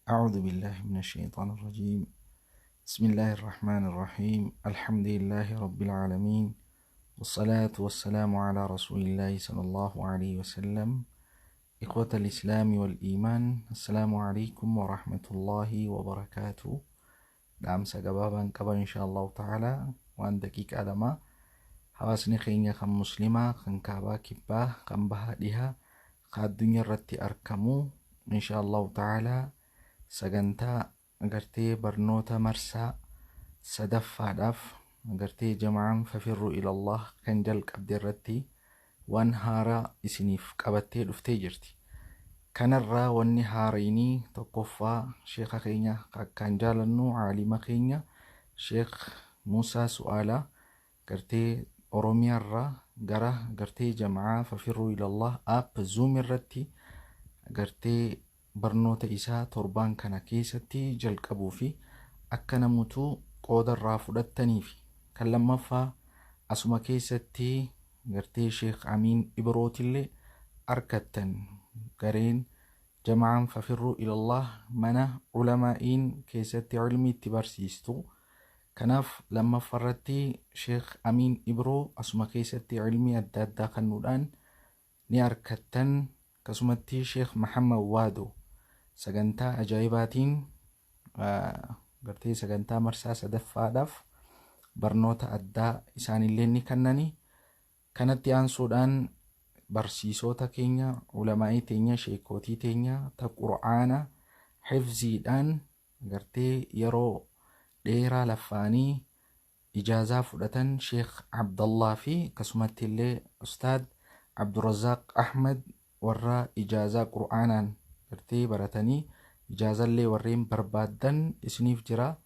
أعوذ بالله من الشيطان الرجيم. بسم الله الرحمن الرحيم. الحمد لله رب العالمين، والصلاة والسلام على رسول الله صلى الله عليه وسلم. إخوة الإسلام والإيمان، السلام عليكم ورحمة الله وبركاته. Dhaamsa gabaabaan qaba insha Allahu ta'ala, waan daqiiqaa 2. Hawaasni keenya kan muslimaa, kan kaabaa kibbaa, kan bahaa dhihaa, kan addunyaa irratti argamu, insha Allahu ta'ala sagantaa gartee barnoota marsaa sadaffaadhaaf gartee jama'aan Fafirru Ilallah kan jalqabde irratti waan haaraa isiniif qabattee dhuftee jirti. Kanarraa wanni haaraynii tokkoffaa sheeka keenya akkaan jaalannu, aalima keenya Sheekh Muusaa Su'aalaa gartee Oromiyaarraa gara gartee jama'aa Fafirruu Ilallah app Zoom irratti gartee barnoota isaa torbaan kana keessatti jalqabuu fi akka namutuu qooda irraa fudhattaniif. Kan lammaffaa asuma keessatti gartee Sheekh Amiin Ibrootillee arkattan. Gareen jama'aan Fafirruu Ilallah mana ulamaa'iin keessatti ilmi itti barsiistu. Kanaaf lammaffaarratti Sheekh Amiin Ibroo asuma keessatti ilmii adda addaa kennuudhaan ni arkattan. Akkasumatti Sheekh Mahammad Waado sagantaa ajaa'ibaatiin gartee sagantaa marsaa sadaffaadhaaf barnoota addaa isaanillee ni kennani. Kanatti aansuudhaan barsiisota keenya, ulamaa'ii teenya, sheekootii teenya ta Qur'aana hifziidhaan gartee yeroo dheeraa laffaanii ijaazaa fudhatan, Sheekh Abdallaa fi akkasumatti illee Ustaad Abdurrazaaq Ahmed, warra ijaazaa Qur'aanaan gartee baratanii ijaazallee warreen barbaaddan isiniif jira.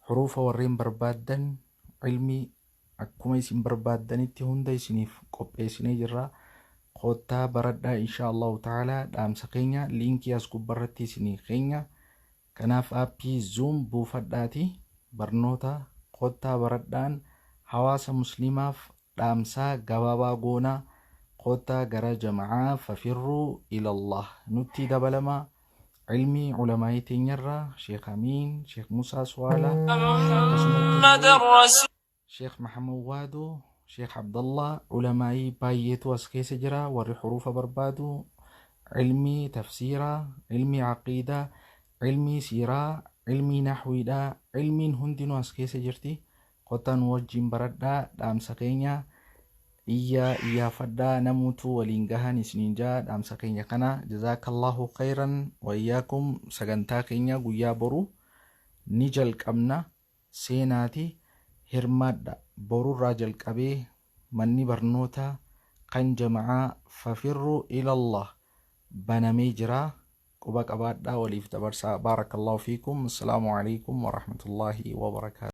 Huruufa warreen barbaaddan, ilmi akkuma isin barbaaddanitti hunda isiniif qopheessinee jirra. Koottaa baradhaa insha Allahu ta'ala. Dhaamsa keenya liinkii as gubbarratti isinii keenya. Kanaaf aappii Zoom buufadhaati barnoota koottaa baradhaan hawaasa musliimaaf dhaamsaa gabaabaa goonaa. Koottaa gara jama'aa Fafirruu Ilallah nutti dabalamaa. Ilmii ulamaa'ii teenyarraa Sheekh Amiin, Sheekh Musaa Suwaalaa, akkasumatti Sheekh Mahamad Waadoo, Sheekh Abdallah, ulamaa'ii baay'eetu as keessa jira. Warri huruufa barbaadu, ilmii tafsiiraa, ilmii aqiidaa, ilmii siiraa, ilmii nahwiidhaa, ilmiin hundinuu as keessa jirti. Kottaa nu wajjin baradhaa. Dhaamsa keenya iyyaa iyyaafadhaa, namuutu waliin gahan isiniin jaa dhaamsa keenya kana. Jazaakallahu khayran wayyaakum. Sagantaa keenya guyyaa boru ni jalqabna, seenaati hirmaadha. Borurraa jalqabee manni barnoota kan jama'aa Fafirru Ilallah banamee jira. Quba qabaadhaa, waliif dabarsaa. Baarakallahu fiikum. Assalaamu alaikum warahmatullaahi wabarakaatu.